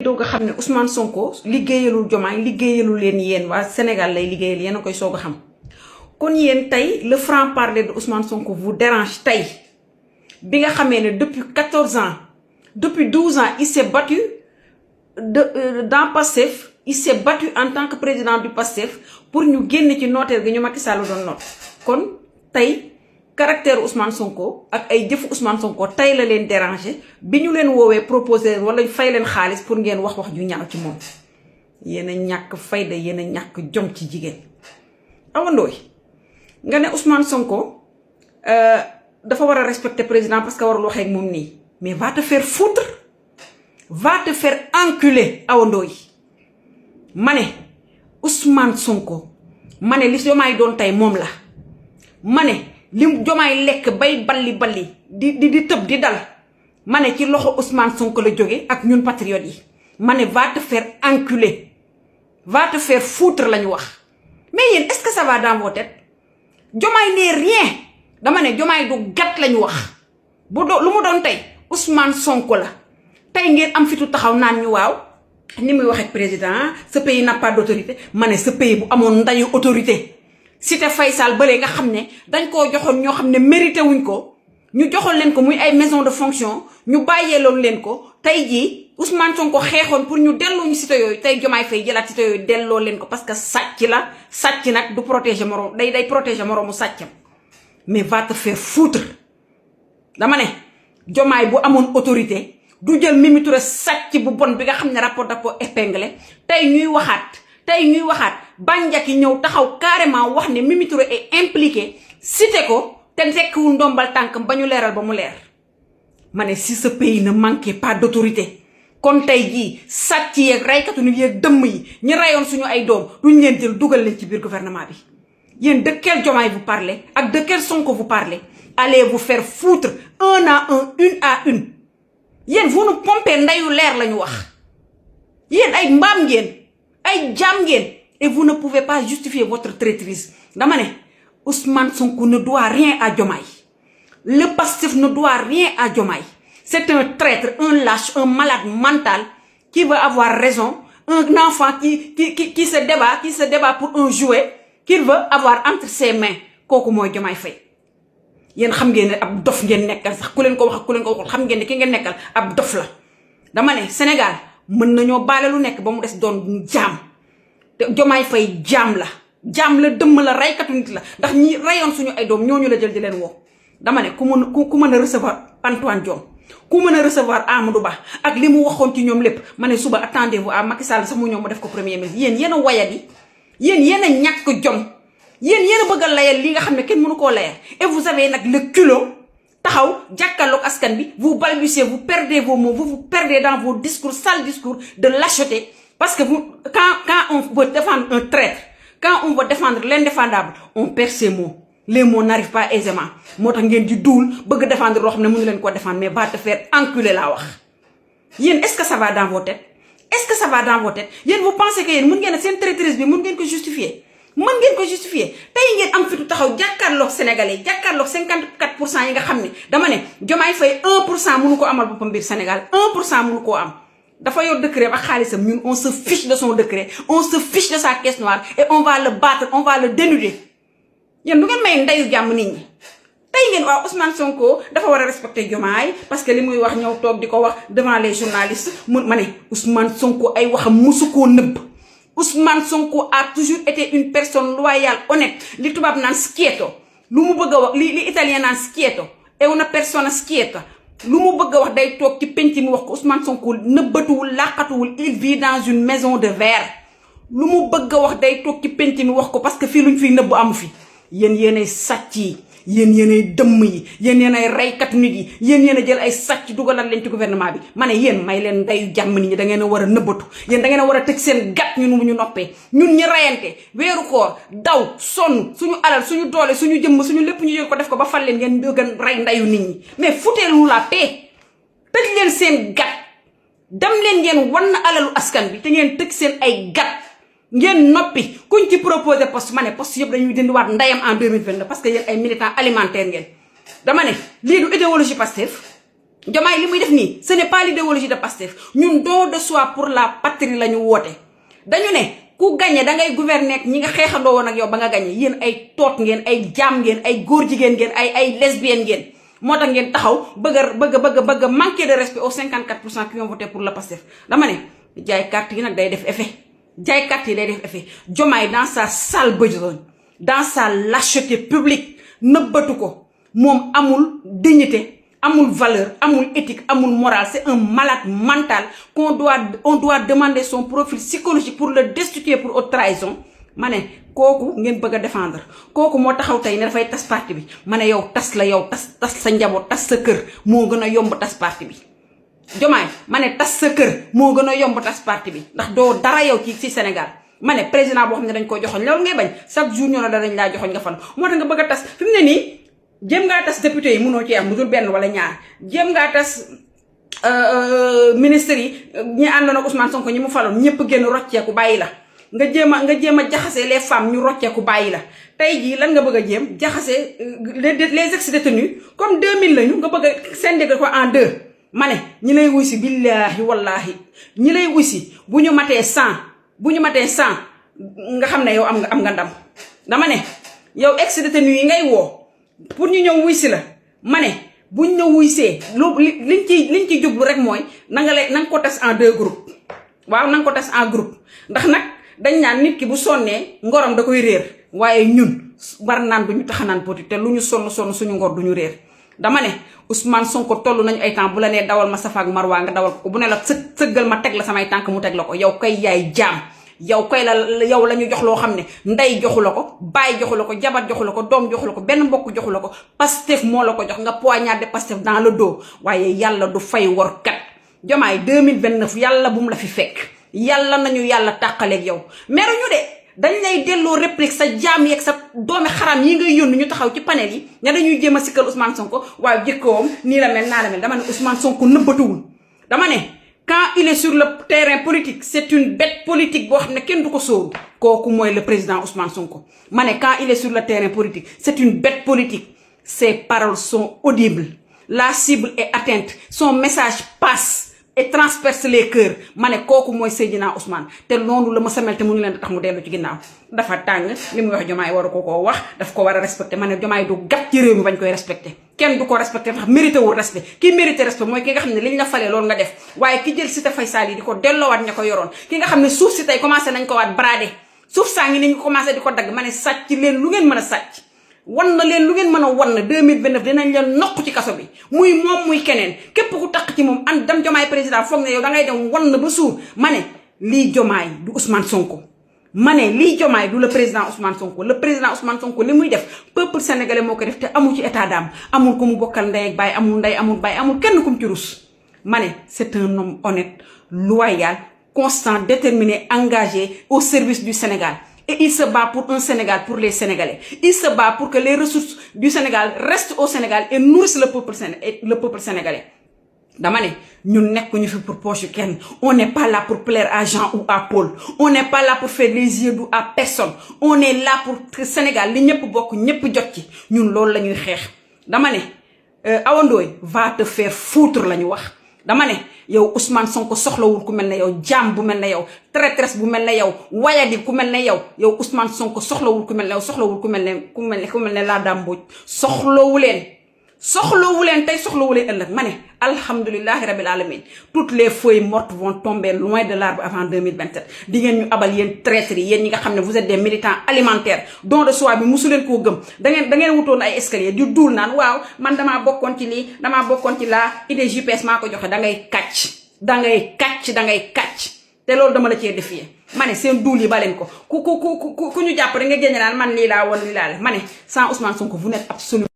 doog a xam ne Ousmane Sonko liggéeyalul Diomaye liggéeyalul leen yéen waa Sénégal lay liggéeyal yéen a koy soog a xam kon yéen tey le franc-parler de Ousmane Sonko vous dérange tey bi nga xamee ne depuis 14 ans depuis 12 ans il s'est battu dans Pastef il s'est battu en tant que président du Pastef pour ñu génn ci nooteel gi ñu Macky Sall doon noot kon tey caractère Ousmane Sonko ak ay jëfu Ousmane Sonko tey la leen déranger bi ñu leen woowee proposé wala fay leen xaalis pour ngeen wax ju ñaaw ci moom yéen a ñàkk fayda yéen a ñàkk jom ci jigéen. Awa Ndoye nga ne Ousmane Sonko dafa war a respecter président parce que warul waxee ak moom nii mais va te faire foutre va te faire enculer Awa Ndoye ma ne Ousmane Sonko ma ne li Diomaye doon tey moom la ma ne li Diomaye lekk bay balli di tëb di dal ma ne ci loxo Ousmane Sonko la jóge ak ñun patriotes yi ma ne va te faire enculer va te faire foutre la ñu wax. mais yéen est-ce que ça va dans vos têtes Diomaye n'est rien dama ne Diomaye du gat la ñu wax bu lu mu doon tey Ousmane Sonko la tey ngeen am fitu taxaw naan ñu waaw ni muy wax ak président ce pays n'a pas d'autorité ma ne ce pays bu amoon ndayu autorité. Cité Faysal bële nga xam ne dañ koo joxoon ñoo xam ne mérité wuñ ko ñu joxoon leen ko muy ay maison de fonction ñu bàyyeeloon leen ko tey jii Ousmane Sonko xeexoon pour ñu delloo ñu cité yooyu tey Diomaye Faye jëlaat cité yooyu delloo leen ko parce que sàcc la sàcc nag du protéger morom day protéger moroomu sàccam mais va te faire foutre dama ne Diomaye bu amoon autorité du jël Mimi Touré sàcc bu bon bi nga xam ne rapport d'apport épinglé tey ñuy waxaat Bandiaky ñëw taxaw carrément wax ne Mimi Touré est impliqué cité ko te tekkiwul ndombal tànkam ba ñu leeral ba mu leer ma ne si ce pays ne manquait pas d'autorité kon tey jii sàcc yeeg raykatu nit yeeg dëmm yi ñi rayoon suñu ay doom duñ leen jël dugal leen ci biir gouvernement bi yéen de quel Diomaye vous parlez ak de quel Sonko vous parlez allez vous faire foutre un à un une à une yéen vous nous pompez ndeyu leer la ñu wax yéen ay mbaam ngeen ay jaam ngeen et vous ne pouvez pas justifier votre traîtrise dama ne Ousmane Sonko ne doit rien à Diomaye le Pastef ne doit rien à Diomaye c'est un traître un lâche un malade mental qui veut avoir raison un enfant qui se débat pour un jouet qu'il veut avoir entre ses mains kooku mooy Diomaye Faye yéen xam ngeen ne ab dof ngeen nekkal sax ku leen ko wax ak ku leen ko waxul xam ngeen ne ki ngeen nekkal ab dof la dama ne Sénégal mën nañoo baale lu nekk ba mu des doon jaam te Diomaye Faye jaam la dëmm la raykatu nit la ndax ñi rayoon suñu ay doom ñooñu la jël di leen woo dama ne ku mën a recevoir Antoine Diome ku mën a recevoir Amadou Ba ak li mu waxoon ci ñoom lépp ma ne suba attendez-vous à Macky Sall sax mu ñëw mu def ko premier ministre yéen a wayadi yéen a ñàkk jom yéen a bëgg a layal li nga xam ne kenn mënu koo layal et vous avez nag le culot taxaw jàkkaarloog askan bi vous balbutiez vous perdez vos mots vous perdez dans vos discours sales discours de lâcheté parce que quand on veut défendre un traître quand on veut défendre l'indéfendable on perd ses mots les mots n'arrivent pas aisément moo tax ngeen di duul bëgg défendre loo xam ne mënu leen ko défendre mais va te faire enculer laa wax yéen est-ce que ça va dans vos têtes yéen vous pensez que yéen mën ngeen seen traîtrise bi mën ngeen ko justifier tey ngeen am fitu taxaw jàkkaarloog sénégalais jàkkaarloog 54% yi nga xam ne dama ne Diomaye Faye 1% mënu ko amal boppam biir Sénégal 1% mënu koo am dafa yor décret ak xaalisam ñun on se fiche de son décret on se fiche de sa caisse noire et on va le battre on va le dénuder yéen du ngeen may ndeyu jàmm nit ñi tey ngeen waaw Ousmane Sonko dafa war a respecter Diomaye parce que li muy wax ñëw toog di ko wax devant les journalistes ma ne Ousmane Sonko ay waxam musu koo nëbb Ousmane Sonko a toujours été une personne loyale honnête li tubaab naan schietto lu mu bëgg a wax li italien naan schietto è una persona schietta lu mu bëgg a wax day toog ci penc mi wax ko Ousmane Sonko nëbbatuwul làqatuwul il vit dans une maison de verre lu mu bëgg a wax day toog ci penc mi wax ko parce que fii luñ fiy nëbb amu fi yéen yéenay sàcc yi yéenay dëmm yi yéenay reykat nit yi yéen jël ay sàcc dugalal leen ci gouvernement bi ma ne yéen may leen ndeyu jàmm nit ñi da ngeen a war a nëbbatu yéen da ngeen a war a tëj seen gat ñun mu ñu noppee ñun ñi reyante weeru koor daw sonn suñu alal suñu doole suñu jëmm suñu lépp ñu jël ko def ko ba fal leen ngeen bëgg a rey ndeyu nit ñi mais foutez-nous la paix tëj leen seen gat dem leen ngeen wan na alalu askan bi te ngeen tëj seen ay gat ngeen noppi kuñ ci proposé poste ma ne poste yëpp dañuy dindiwaat ndayam en 2022 parce que yéen ay militants alimentaires ngeen dama ne lii du idéologie Pastef Diomaye li muy def nii ce n'est pas l'idéologie de Pastef ñun don de soi pour la patrie la ñu woote. dañu ne ku gagné da ngay gouverner ñi nga xeexandoo woon ak yow ba nga gagné yéen ay toot ngeen ay jaam ngeen ay góor jigéen ngeen ay lesbiennes ngeen moo tax ngeen taxaw bëgg a manquer de respect aux 54% qui ont voté pour le Pastef. dama ne jaay carte yi nag day def effet jaay carte yi day def effet. Diomaye dans sa sale besogne dans sa lâcheté publique nëbbatu ko moom amul dignité amul valeur amul éthique amul morale. C'est un malade mental on doit demander son profil psychologique pour le destituer pour haute trahison. ma ne kooku ngeen bëgg a défendre kooku moo taxaw tey ne dafay tas parti bi. ma ne yow tas la yow tas sa njaboot tas sa kër moo gën a yomb tas parti bi. Diomaye ma ne tas sa kër moo gën a yomb tas parti bi ndax doo dara yow ci Sénégal. ma ne président boo xam ne dañ ko joxoñ loolu ngay bañ chaque jour ñoo la danañ laa joxoñ nga fan moo tax nga bëgg a tas fi mu ne nii jéem ngaa tas député yi mënoo ci am mu dul benn wala ñaar jéem ngaa tas ministre yi ñi àndoon ak Ousmane Sonko ñi mu faloon ñëpp génn rocceeku bàyyi la nga jéem a jaxase les femmes ñu rocceeku bàyyi la. tey jii lan nga bëgg a jéem jaxase les ex-détenus comme 2000 lañu nga bëgg a scinder ko en deux. ma ne ñi lay wuy si billaahi wallaahi ñi lay wuy si bu ñu matee 100 nga xam ne yow am nga ndam. dama ne yow ex-détenus yi ngay woo pour ñu ñëw wuy si la ma ne buñ ñëw wuy see liñ ci jublu rek mooy na nga ko tas en deux groupes. waaw na nga ko tas en groupe ndax nag dañ naan nit ki bu sonnee ngorom da koy réer waaye ñun war naan duñu taxanaan poti te lu ñu sonn suñu ngor duñu réer. dama ne Ousmane Sonko toll nañu ay temps bu la nee dawal ma Safa ak Marwa nga dawal ko bu ne la sëggal ma teg la samay tànk mu teg la ko yow kay yaay jaam. yow koy yow la ñu jox loo xam ne ndey joxu la ko baay joxu la ko jabar joxu la ko doom joxu la ko benn mbokk joxu la ko Pastef moo la ko jox nga poignardé Pastef dans le dos waaye yàlla du fay wor kat. Diomaye 2029 yàlla bu mu la fi fekk yàlla nañu yàlla tàqaleeg yow meruñu de dañ lay delloo réplique sa jaam yeeg sa doomi xaram yi ngay yónni ñu taxaw ci panel yi ña dañuy jéem a sikkal Ousmane Sonko waaye jëkkoom nii la mel naa la mel. dama ne Ousmane Sonko nëbbatuwul. dama ne quand il est sur le terrain politique c'est une bête politique boo xam ne kenn du ko sóoru kooku mooy le président Ousmane Sonko. ma ne quand il est sur le terrain politique c'est une bête politique. Ses paroles sont audibles, la cible est atteinte, son message passe et transperce les cœurs. ma ne kooku mooy Seydina Ousmane te noonu la ma samel te mënu leen tax mu dellu ci ginnaaw. dafa tàng li muy wax Diomaye waru ko koo wax daf ko war a respecté. ma ne Diomaye du gàtt ci réew mi bañ koy respecté kenn du ko respecté ndax mérité wul respect. ki mérité respect mooy ki nga xam ne liñ la falee loolu nga def waaye ki jël Cité Faye Sall yi di ko delloowaat ña ko yoroon. ki nga xam ne suuf si tey commencé nañ ko waat bradé suuf saa ngi ni ñu commencé di ko dagg. ma ne sàcc leen lu ngeen mën a sàcc wan na leen lu ngeen mën a wan na 2029 dinañ leen nokk ci kaso bi muy moom muy keneen képp ku taq ci moom an dem Diomaye président foog ne yow da ngay dem wan na ba suur. ma ne lii Diomaye du Ousmane Sonko. ma ne lii Diomaye du le président Ousmane Sonko. le président Ousmane Sonko li muy def peuple sénégalais moo ko def te amul ci état d'âme amul ku mu bokkal ndey ak baay amul ndey amul baay amul kenn ku mu ci rus. ma ne c'est un homme honnête loyal constant déterminé engagé au service du Sénégal. Et il se bat pour un Sénégal pour les Sénégalais. Il se bat pour que les ressources du Sénégal restent au Sénégal et nourrissent le peuple sénégalais. dama ne ñun nekkuñu fi pour poche kenn. on n'est pas là pour plaire à Jean ou à Paul. on n'est pas là pour faire les yeux doux à personne. on est là pour que Sénégal li ñëpp bokk ñëpp jot ci ñun loolu la ñuy xeex. dama ne Awa Ndoye va te faire foutre la ñu wax. dama ne yow Ousmane Sonko soxlawul ku mel ne yow jaam bu mel ne yow traîtresse bu mel ne yow wayadi ku mel ne yow Ousmane Sonko soxlawul ku mel ne yow soxlawul ku mel ne la Dame Mbodj soxlawu leen tey soxlawu leen ëllëg. ma ne alhamdulillahi rabbil alamin toutes les feuilles mortes vont tomber loin de l'arbre avant 2027. di ngeen ñu abal yéen traîtres yi yéen ñi nga xam ne vous êtes des militants alimentaires don de soi bi musu leen koo gëm. da ngeen wutoon ay escalier di duul naan waaw man damaa bokkoon ci lii damaa bokkoon ci laa idée GPS maa ko joxe. da ngay kàcc te loolu dama la cee défier. ma ne seen duul yi ba leen ko ku ñu jàpp rek nga génne naan man lii laa woon lii laa la. ma ne sans Ousmane Sonko vous n'êtes absolument